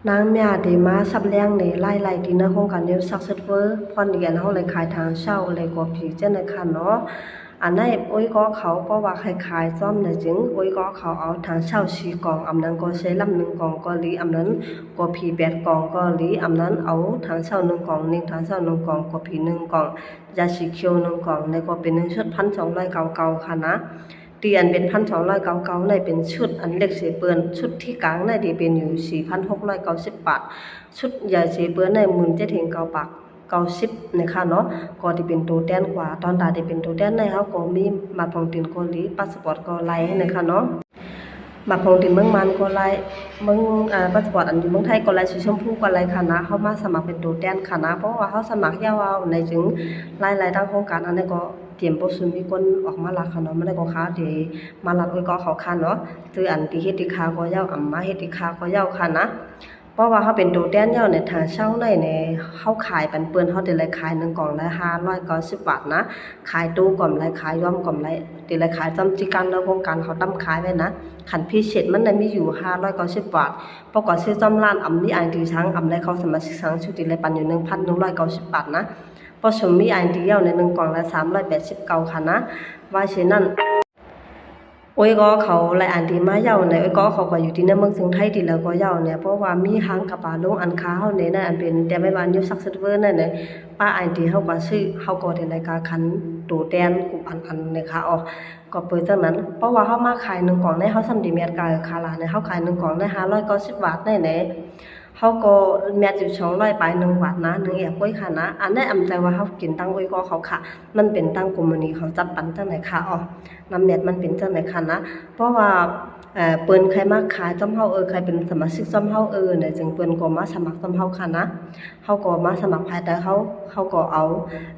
ນາງເມຍໄດ້ມາສຳແດງໃນລາຍໄລ່ທີ່ໃນໂຄງການ New Success World ພອນດຽນເຮົາໄດ້ຂາຍຖັງເຊົ່າ ແລະກໍຜີເຊັ່ນນັ້ນເນາະ. ອັນໃນໂອ້ຍກໍເຂົາ ເພາະວ່າໃຫ້ຂາຍຈ້ອມແລ້ວຈຶ່ງ ໂອ້ຍກໍເຂົາເອົາຖັງເຊົ່າສີ່ກ່ອງ ອຳນັ້ນກໍເຊຣັມໜຶ່ງກ່ອງກໍດີ ອຳນັ້ນກໍຜີແປດກ່ອງກໍດີ ອຳນັ້ນເອົາຖັງເຊົ່າໜຶ່ງກ່ອງ ໜຶ່ງຖັງເຊົ່າໜຶ່ງກ່ອງ ກໍຜີໜຶ່ງກ່ອງ ຢາສີຂຽວໜຶ່ງກ່ອງ ແລ້ວກໍເປັນໜຶ່ງຊຸດ ພັນສອງຮ້ອຍເກົ້າເກົ້າ ຄ່ະນະ. ທີ່ອັນເປັນພັນສອງຮ້ອຍເກົ້າເກົ້ານັ້ນເປັນຊຸດອັນເລັກເສເປີ້ນ ຊຸດທີ່ກາງນັ້ນທີ່ເປັນຢູ່ສີ່ພັນຫົກຮ້ອຍເກົ້າສິບບາດ ຊຸດໃຫຍ່ເສເປີ້ນນັ້ນໝື່ນເຈັດພັນເກົ້າຮ້ອຍເກົ້າສິບເນາະ ກໍທີ່ເປັນໂຕແທນກວ່າ. ຕອນຕາທີ່ເປັນໂຕແທນນັ້ນ ເຮົາກໍມີບັດຜ່ອງຕິນກໍດີ ພາສປອດກໍໄດ້ເນາະ. ບັດຜ່ອງຕິນເມືອງມານກໍໄດ້ ເມືອງ ເອີ ພາສປອດອັນຢູ່ເມືອງໄທກໍໄດ້ ສີຊົມພູກໍໄດ້ຄ່ະນະ. ເຮົາມາສະໝັກເປັນໂຕແທນຄ່ະນະ ເພາະວ່າເຮົາສະໝັກຍາວແລ້ວຈຶ່ງ ລາຍໄລ່ທາງໂຄງການອັນນີ້ກໍ ຕຽມບໍ່ຊຸມມີຄົນອອກມາລັກຄ່ະເນາະ ມັນກໍຄາວທີ່ມາລັກໂອ້ຍກໍເຂົາຄ່ະເນາະ ຄືອັນທີ່ເຮັດທີ່ຄາກໍຍາວ ອຳມາເຮັດທີ່ຄາກໍຍາວຄ່ະນະ. ເພາະວ່າເຮົາເປັນໂຕແທນແລ້ວນີ້ ຖ້າເຊົ່າໃນນີ້ ເຮົາຂາຍປັນເພິ່ນ ເຮົາໄດ້ໄດ້ຂາຍໜຶ່ງກ່ອງລະຫ້າຮ້ອຍເກົ້າສິບບາດນະ ຂາຍໂຕກໍໄດ້ ຂາຍລວມກໍໄດ້ ໄດ້ໄດ້ຂາຍຈຳຈິການແລ້ວໂຄງການເຂົາຕຳຂາຍໄວ້ນະ. ຄັນພິເສດມັນໄດ້ມີຢູ່ຫ້າຮ້ອຍເກົ້າສິບບາດ ເພາະກໍຊື້ຈຳຮ້ານ ອຳມີໄອດີສັງ ອຳໄດ້ເຂົ້າສະມາຊິກສັງ ຊຸດທີ່ໄດ້ປັນຢູ່ໜຶ່ງພັນໜຶ່ງຮ້ອຍເກົ້າສິບບາດນະ. ພໍສົມມີໄອດີແລ້ວໃນໜຶ່ງກ່ອງລະສາມຮ້ອຍແປດສິບເກົ້າຄ່ະນະ. ວ່າເຊັ່ນນັ້ນ ໂອ້ຍກໍເຂົາໄດ້ໄອດີມາແລ້ວໃນ ໂອ້ຍກໍເຂົາກໍຢູ່ທີ່ໃນເມືອງເຊີງໄທທີ່ແລ້ວກໍແລ້ວເນາະ ເພາະວ່າມີທາງກະປາລົງອັນຄາເຮົາໃນນັ້ນ ອັນເປັນແຕ່ໄມ່ວ່າ New Success World ນັ້ນນະ ປ້າໄອດີເຮົາກໍຊື້ ເຮົາກໍໄດ້ໄດ້ກາຄັນໂຕແທນກຸ່ມອັນອັນນີ້ຄ່ະ. ອໍ ກໍເປີດຈັ່ງນັ້ນ ເພາະວ່າເຮົາມາຂາຍໜຶ່ງກ່ອງໃນ ເຮົາສ່ຳໄດ້ແມັດກາເອີຄາລາໃນ ເຮົາຂາຍໜຶ່ງກ່ອງໃນຫ້າຮ້ອຍເກົ້າສິບບາດໃນ ເຮົາກໍແມັດຢູ່ສອງຮ້ອຍປາຍໜຶ່ງບາດນະ ໜຶ່ງແອັບໂອ້ຍຄ່ະນະ. ອັນໃດອຳໃຈວ່າເຮົາກິນຕັງໂອ້ຍກໍເຂົາຄ່ະ ມັນເປັນຕັງໂຄມພານີເຂົາຈັດປັນຈັ່ງໃດຄ່ະ. ອໍ ນຳແມັດມັນເປັນຈັ່ງໃດຄ່ະນະ ເພາະວ່າ ເອີ ເພິ່ນໃຄ່ມາຂາຍຈອມເຮົາເອີ ໃຄ່ເປັນສະມາຊິກຈອມເຮົາເອີນະ ຈຶ່ງເພິ່ນກໍມາສະໝັກຈອມເຮົາຄ່ະນະ. ເຮົາກໍມາສະໝັກພາຍໃຕ້ເຮົາ ເຮົາກໍເອົາ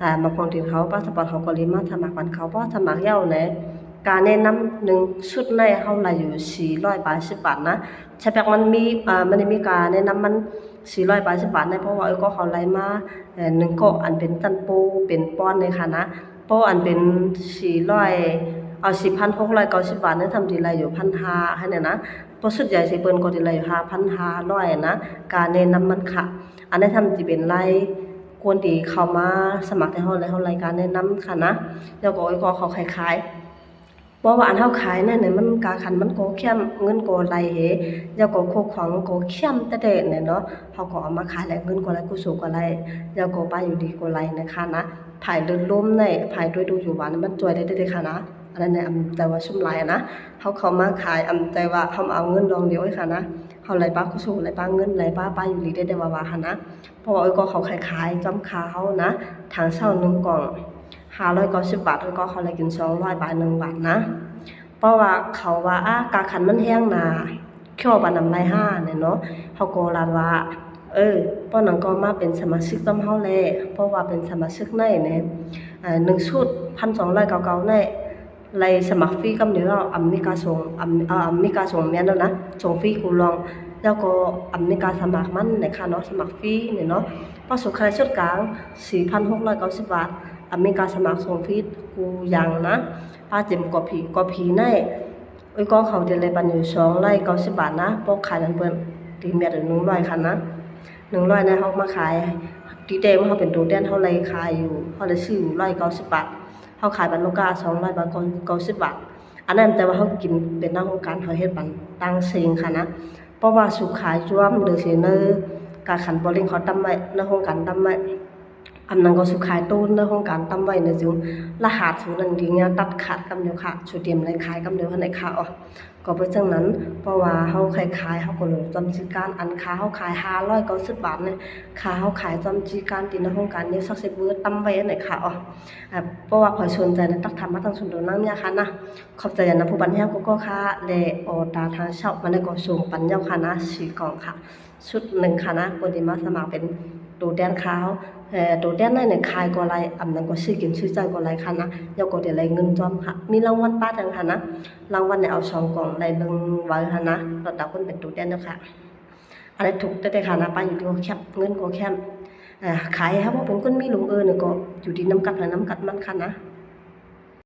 ອາ ບັດຜ່ອງຕິນເຮົາ ພາສປອດເຮົາກໍເລີຍມາສະໝັກນຳເຂົາ. ພໍສະໝັກແລ້ວນະ ກາແນະນຳໜຶ່ງຊຸດໃນເຮົາລະຢູ່ສີ່ຮ້ອຍປາຍສິບບາດນະ. ສະເປັກມັນມີ ອາ ມັນໄດ້ມີກາແນະນຳມັນສີ່ຮ້ອຍປາຍສິບບາດນະ ເພາະວ່າເອີ ກໍເຂົາໄລ່ມາ ເອີ ໜຶ່ງກໍອັນເປັນຊັ້ນໂປ ເປັນປອນໃນຄ່ະນະ. ພໍອັນເປັນສີ່ຮ້ອຍ ເອົາສີ່ພັນຫົກຮ້ອຍເກົ້າສິບບາດນະ ທຳທີ່ໄລ່ຢູ່ພັນຫ້າຫັ້ນນະ. ພໍຊຸດໃຫຍ່ຊິເພິ່ນກໍທີ່ໄລ່ຢູ່ຫ້າພັນຫ້າຮ້ອຍນະ ກາແນະນຳມັນຄ່ະ. ອັນນັ້ນທຳທີ່ເປັນລາຍ ຄົນທີ່ເຂົ້າມາສະໝັກໃຫ້ເຮົາ ແລ້ວເຮົາລາຍການແນະນຳຄ່ະນະ ແລ້ວກໍ ກໍເຂົາຂາຍ ເພາະວ່າອັນເຮົາຂາຍນັ້ນນະ ມັນກາຄັນມັນກໍແຄ້ມ ເງິນກໍໄຫຼເດ ແລ້ວກໍໂຄຂອງກໍແຄ້ມແທ້ໆແຫຼະເນາະ. ເຮົາກໍເອົາມາຂາຍແລ້ວເງິນກໍໄຫຼ ກຸສົນກໍໄຫຼ ແລ້ວກໍປ້າຢູ່ດີກໍໄຫຼນະຄະນະ. ຜາຍເລືອດລົມໃນ ຜາຍດ້ວຍດູຢູ່ຫວານ ມັນຊ່ວຍໄດ້ເດ້ຄະນະ. ອັນນັ້ນນະ ອຳໃຈວ່າຊຸມຫຼາຍນະ ເຮົາເຂົ້າມາຂາຍ ອຳໃຈວ່າເຮົາມາເອົາເງິນດອງດຽວເດ້ຄະນະ. ເຮົາໄຫຼປ້າກຸສົນ ໄຫຼປ້າເງິນ ໄຫຼປ້າປ້າຢູ່ດີໄດ້ ໄດ້ວ່າວ່າຫັ້ນນະ. ເພາະວ່າເອີຍກໍເຂົາຂາຍຂາຍຈ້ອມຄາເຮົານະ ຖັງເຊົ່າໜຶ່ງກ່ອງຫ້າຮ້ອຍເກົ້າສິບບາດ ເອີຍກໍເຂົາໄດ້ກິນສອງຮ້ອຍບາດ ໜຶ່ງບາດນະ. ເພາະວ່າເຂົາວ່າ ອາ ກາຄັນມັນແຮງນາ ເຂົາວ່ານຳໄລຫ້າແຫຼະເນາະ. ເຮົາກໍລາດວ່າ ເອີ ເພາະນັ້ນກໍມາເປັນສະມາຊິກນຳເຮົາແຫຼະ ເພາະວ່າເປັນສະມາຊິກໃນນີ້ ອາ ໜຶ່ງຊຸດ ພັນສອງຮ້ອຍເກົ້າສິບເກົ້າໃນ ໄລ່ສະໝັກຟຣີກຳດຽວ ອຳມີກາສົ່ງ ອຳ ອາ ອຳມີກາສົ່ງແມ່ນແລ້ວນະ ສົ່ງຟຣີກູລອງ ແລ້ວກໍອຳມີກາສະໝັກມັນແຫຼະຄະເນາະ ສະໝັກຟຣີນີ້ເນາະ. ເພາະສຸດທ້າຍສຸດກາງ ສີ່ພັນຫົກຮ້ອຍເກົ້າສິບບາດ ອຳມີກາສະໝັກສົ່ງຟຣີກູຢ່າງນະ. ປ້າເຈັມກໍຜີ ກໍຜີໃນ ໂອ້ຍ ກໍເຂົາໄດ້ໄລ່ປັນຢູ່ສອງຮ້ອຍເກົ້າສິບບາດນະ ເພາະຂາຍນຳເພິ່ນຕີແມັດໜຶ່ງຮ້ອຍຄັນນະ ໜຶ່ງຮ້ອຍນະ. ເຮົາມາຂາຍ ຕີແຕ່ເຮົາເປັນໂຕແທນ ເຮົາໄລ່ຂາຍຢູ່ ເຮົາໄດ້ຊື້ຢູ່ຮ້ອຍເກົ້າສິບບາດ ເຮົາຂາຍປັນລູກຄ້າສອງຮ້ອຍບາດ ເກົ້າ ເກົ້າສິບບາດ. ອັນນັ້ນແຕ່ວ່າເຮົາກິນເປັນທາງໂຄງການ ເຮົາເຮັດປັນຕ່າງເສັງຄ່ະນະ. ເພາະວ່າສຸຂາຍຈວມ ຫຼືຊິເນີ ກາຄັນບໍລິງເຂົາຕຳໄວ້ ໃນໂຄງການຕຳໄວ້ ອຳນັ້ນກໍສຸຂາຍໂຕນໃນໂຄງການຕຳໄວ້ນະ ຈຶ່ງລະຫັດສຸນັ້ນດີງາມຕັດຂາດກຳດຽວຄ່ະ ສຸຕຽມໄດ້ຂາຍກຳດຽວຫັ້ນແຫຼະຄ່ະ. ອອ ກໍເປັນຈັ່ງນັ້ນ ເພາະວ່າເຮົາຂາຍຂາຍ ເຮົາກໍລົງຈຳຈີການ ອັນຄ່າເຮົາຂາຍຫ້າຮ້ອຍເກົ້າສິບບາດນີ້ ຄ່າເຮົາຂາຍຈຳຈີການທີ່ໃນໂຄງການ New Success World ຕຳໄວ້ຫັ້ນແຫຼະຄ່ະ. ອອ ເພາະວ່າໃຜສົນໃຈນະ ທັກຖາມມາທາງສ່ວນຕົວນາງເມຍຄ່ະນະ. ຂອບໃຈນະ ຜູ້ປັນແຮງກໍຄ່ະ ແລະ ອໍເດີທາງເຊົ້າມານີ້ກໍສົ່ງປັນແລ້ວຄ່ະນະ ສີ່ກ່ອງຄ່ະ ຊຸດໜຶ່ງຄ່ະນະ ຜູ້ທີ່ມາສະໝັກເປັນໂຕແທນຂາຍ ເອີ ໂຕແທນໃນນີ້ຂາຍກໍໄດ້ ອຳນັ້ນກໍຊື້ກິນຊື້ໃຊ້ກໍໄດ້ຄ່ະນະ ແລ້ວກໍໄດ້ໄລ່ເງິນຈອມຄ່ະ. ມີລາງວັນປະທາງຄ່ະນະ ລາງວັນນີ້ເອົາສອງກ່ອງໄດ້ເບິ່ງໄວ້ຫັ້ນນະ ລະດັບຄົນເປັນໂຕແທນເນາະຄ່ະ. ອັນນີ້ຖືກແທ້ໆຄ່ະນະ ປ້າຢູ່ທີ່ແຄບ ເງິນກໍແຄບ ເອີ ຂາຍໃຫ້ເຮົາເປັນຄົນມີລຸງເອີນກໍຢູ່ທີ່ນຳກັດໃຜນຳກັດມັນຄ່ະນະ.